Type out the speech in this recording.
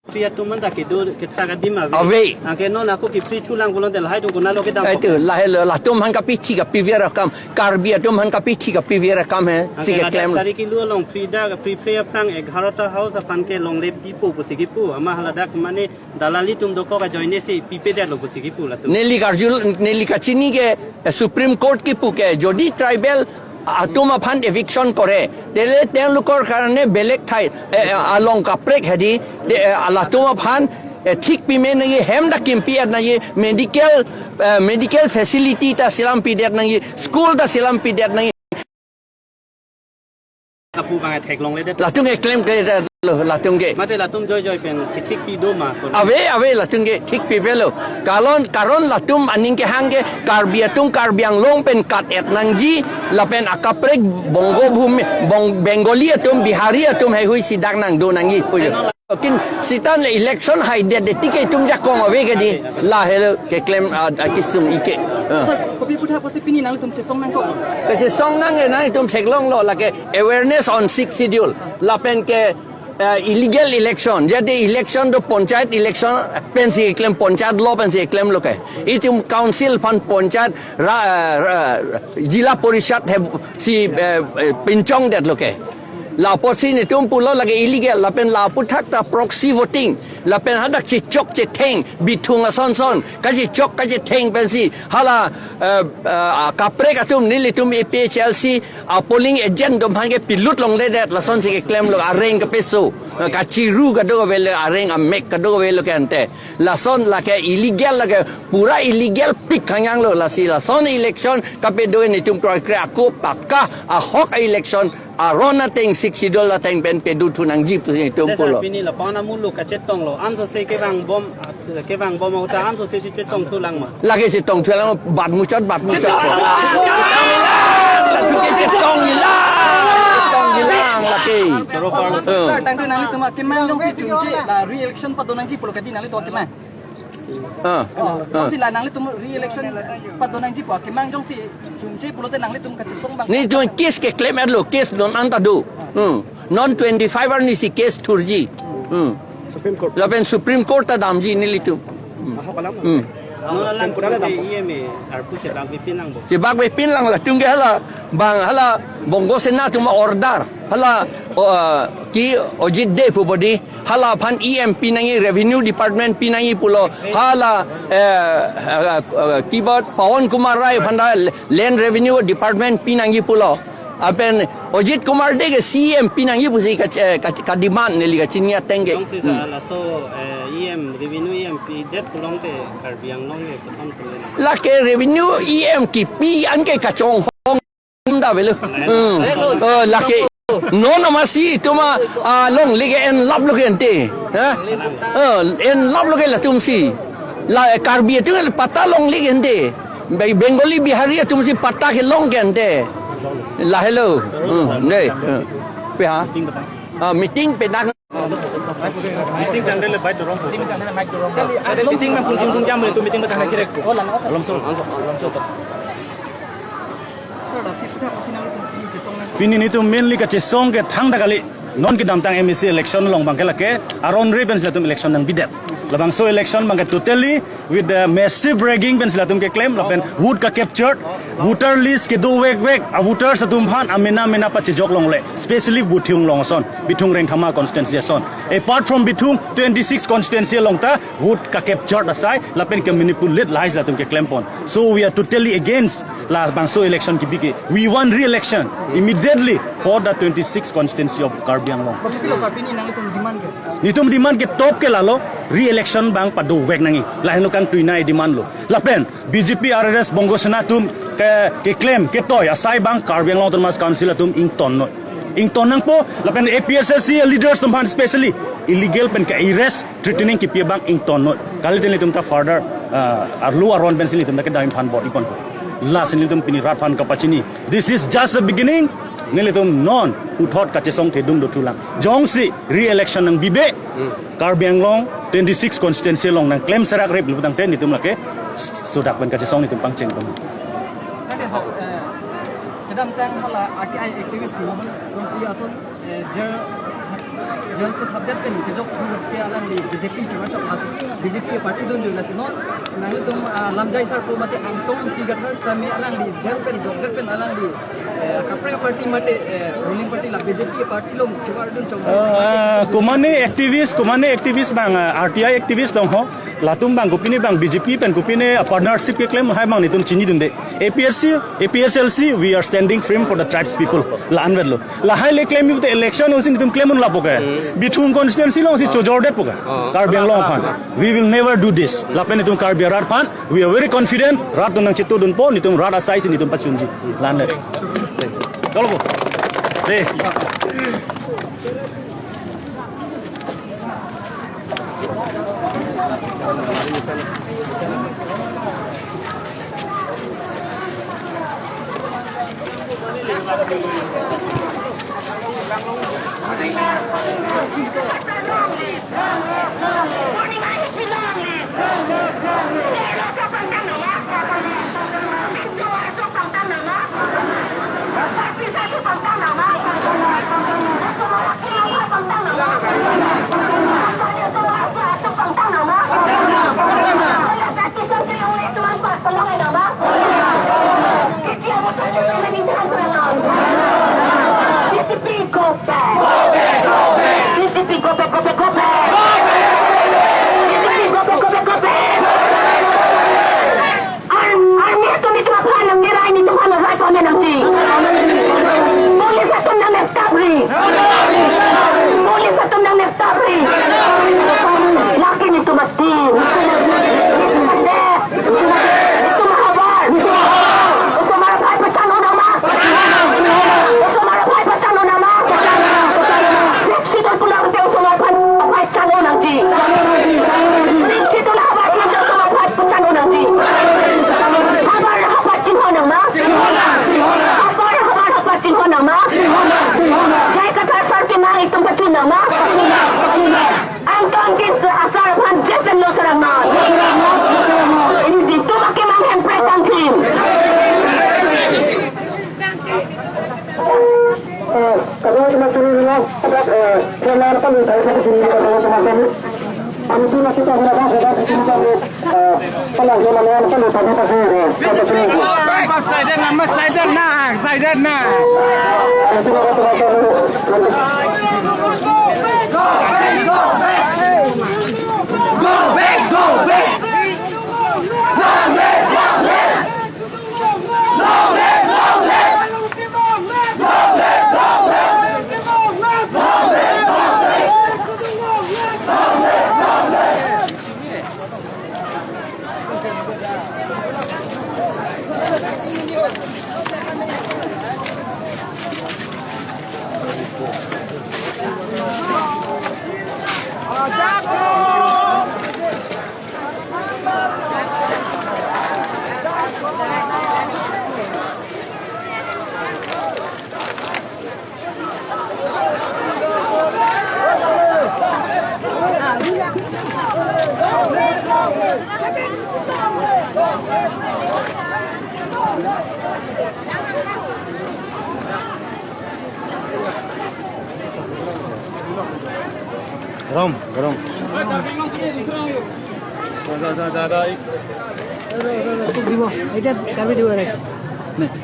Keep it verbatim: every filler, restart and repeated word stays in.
Pi atum manta kedo kethak adim ave. Ave. Anke non ako kepri thulang pulote lahai atum konatlo kedam? Ai tu, lahai lo, latum aphan kapithi kapiver akam, Karbi atum aphan kapithi kapiver akam he, anke si ladak keklemlo. Sari kilo along Frida, Free Free aphrang egarota house aphan ke longle pipo pusi kipu, amat haladak mane dalali atum dokok ajoine si pipedetlo pusi kipu latum. Neli karju, neli kachini ke, eh, Supreme Court kipu ke, jodi tribal atum aphan eviction kore, tele তেওঁলোকৰ কাৰণে বেলেগ ঠাই, eh, eh, along kaprek hedi, de, eh, latum aphan, eh, thik pime nangji, hem ta kimpi-et nangji, medical, eh, medical facility ta selam pidet nangji, school ta selam pidet nangji. Kapu bang theklongledet. Latum ke klemkledetlo, latum ke. Mate latum joijoi pen kethik pi do ma? Ave, ave, latum ke thik pivelo. Karon, karon latum aning kehang ke Karbi atum Karbi Anglong pen kat-et nangji, lapen akaprek Bongo Bhumi, Bong-, Bengali atum, Bihari atum heihui si dak nangdo nangji pujo. Lakin seta le election haidet de tike itum jakong ave ke di. Lahelo keklem, ah, ah, kesung ike. Ah. Sir, kopi aphuthak pusi pini nanglitum chesong nangkok? Kachesong nang ke nanglitum theklonglo lake awareness on Sixth Schedule. Lapen ke, eh, illegal election. Jadi election do panchayat election pensi keklem, panchayat law pensi keklemlo ke. Itum council aphan panchayat ra, ra, jila parishad he si, eh, eh, pinchongdetlo ke. Lapusi netum pulo lake illegal, lapen la aphuthak ta proxy voting, lapen hadak chechok chetheng, bithung ason son, kachechok kachetheng pensi, hala, eh, eh, kaprek atum nelitum A P H L C, ah, polling agent atum aphan ke pilut longledet, lasonsi keklemlo, areng kapeso, eh, kachiru kadokavelo, areng amek kadokavelo ke ante. Lason lake illegal lake, pura illegal pik hanganglo, lasi lason election kapedo netum kroikre ako pakka ahok election aron ateng Sixth Schedule ateng pen pedothu nangji pusi netum pulo. Pini lapu-an amuluk kachetonglo, ansose kevang bom, kevang bom ahut ta ansose si chetongthulang ma? Lake chetongthulang, bat muchot, bat muchot. Chetonglang, latum ke chetonglang, chetonglang lake. Choro parlo. Sir, tangte nanglitum akemang jongsi chunche la re-election pado nangji pulo ke di nanglitum akemang. Ah, oh, ah. Jongsi la nanglitum re-election pado nangji pu akemang jongsi chunche pulote nanglitum kachesong bang. Netum case keklem-etlo, case non anta do. Hmm. Non twenty-five arni si case thurji. Hmm. Supreme Court. Lapen Supreme Court ta damji nelitum. Hmm. Ahok alam. Hmm. Non alam pulote E M arpu chebak bipin lang bo. Chebak bipin lang latum ke hala, bang hala Bongo Sena atum order. Hala, oh, ah, ke Ajit Dey pu bodi. Hala aphan E M pinangji, Revenue Department pinangji pulo. Hala, eh, eh, eh, kibat Pawan Kumar Rai aphan ta Land Revenue Department pinangji pulo. Lapen Ajit Kumar Dey ke C E M pinangji pusi ka, eh, ka, kademand neli kachini ateng ke. Jongsi sa, hmm, laso, eh, E M, Revenue E M pidet pulote Karbi Anglong ke koson pulo? Lake Revenue E M kipi anke kachonghong ta avelo. Hmm. Oh, lake. Non amatsi itum alongle ke enlaplo ke ante. Ha? Oh, enlaplo ke latumsi. La Karbi atum le patta longle ke ante. Be-, Bengali Bihari atumsi patta kelong ke ante. Lahelo. Hmm, dei. Hmm. Pe ha? Ah, meeting pedak. Meeting tangte le bai dorong. Meeting tangte le mic dorong. Kali, ah, meeting mang kung kung kung jam itu meeting batang kiri. Oh, lang. Alom so, alom so. Pini netum mainly kachesong ke thangta kali. Non kedamtang M A C election along abang ke lake aron re pensi latum election nangbidet. Labangso election abang ke totally with the massive rigging pensi latum keklem, lapen vote ka-capture, voter list kedovekvek, a voters atum aphan amena mena pachejok longle, specially Bithung along ason, Bithung Rengthama constituency ason. Apart from Bithung, twenty-six constituency along ta vote ka-capture asai, lapen ke-manipulate lahai si latum keklempon. So we are totally against labangso election kipi ke. We want re-election immediately for the twenty-six constituency of Karbi Anglong. Kopilo sir, pini nanglitum demand ke? Netum demand ke top ke lalo, re-election abang padovek nangji. Lahenlo kangtuinai demand lo. Lapen B J P, R S S, Bongo Sena atum ke, keklem ketoi asai abang Karbi Anglong Autonomous Council atum ingtonnoi. Ington nangpo, lapen A P H L C leaders atum aphan specially illegal pen ke-arrest, threatening kipi abang ingtonnoi. Kali te nelitum ta further, ah, arlo aron pensi nelitum ta kedam aphan bor-ipon. Lasi nelitum pini rat aphan kapachini. This is just the beginning. Nelitum non puthot kachesong thedung dothulang. Jongsi re-election nangbibe, hmm, Karbi Anglong twenty-six constituency along nangklem serak rep luputangte netum lake sodak pen kachesong netum pangcheng pon. Tangte sir, eh, kedamtang hala R T I activist Mohan Rongpi ason, eh, jer Jail chethapdet pen kejok hu ke alangli B J P chama chok lasi, B J P party dunjui lasi non. Nanglitum, ah, lamjai sarpo mate Angtong Ingti Gathar sitame alangli jail pen jokdet pen alangli, eh, kaprek party mate, eh, ruling party la B J P party along chewar dun chok. Ah, komatne activist, komatne activist abang, ah, R T I activist along ho. Latum abang kopine abang B J P pen kopine, ah, partnership keklem hai abang netum chinidunde. A P H C, A P H L C, we are standing firm for the tribes people. La-an vetlo. Lahai le claim yu te election usin tum claim un lapu ke. Hmm. Bithung constituency alongsi chojordet pu ke. Oh. Karbi Anglong aphan. We will never do this. Lapen itum Karbi arat aphan, we are very confident. Rat atum nangchetongdunpo, netum rat asai si netum pachunji. La-an le. Chalo po. De. Army atum itum aphan nangkerai, netum aphan nangrai pame nangji. Police atum nangnektapri. Police atum nangnektapri. Lake netum mati. Netum havar. Osomar aphai pachan-o nangma. Osomar aphai pachan-o nangma. Sixth Schedule pulote osomar aphan pachan-o nangji. Sixth Schedule havar pulote osomar aphan pachan-o nangji. Havar havar chinghon nangma. Havar havar havar chinghon nangma. J I Kathar sar ke nang itum pachun nangma. Angtong Ingti asar aphan jail pen losarang nang. Netum akemang Hemprek kangthim. Eh, kadang cuma curi dulu, eh, eh, dia main apa lu, saya satu sini, kalau cuma sini. Kami tu nanti tak ada apa, saya satu sini, eh, kalau dia main apa lu, tadi pasti, eh, satu sini. Mas Saidan na, Mas Saidan na, Saidan na. Nanti kalau cuma sini, nanti. Go back, go back. Long live, long live. Rom, rom. Next. Next.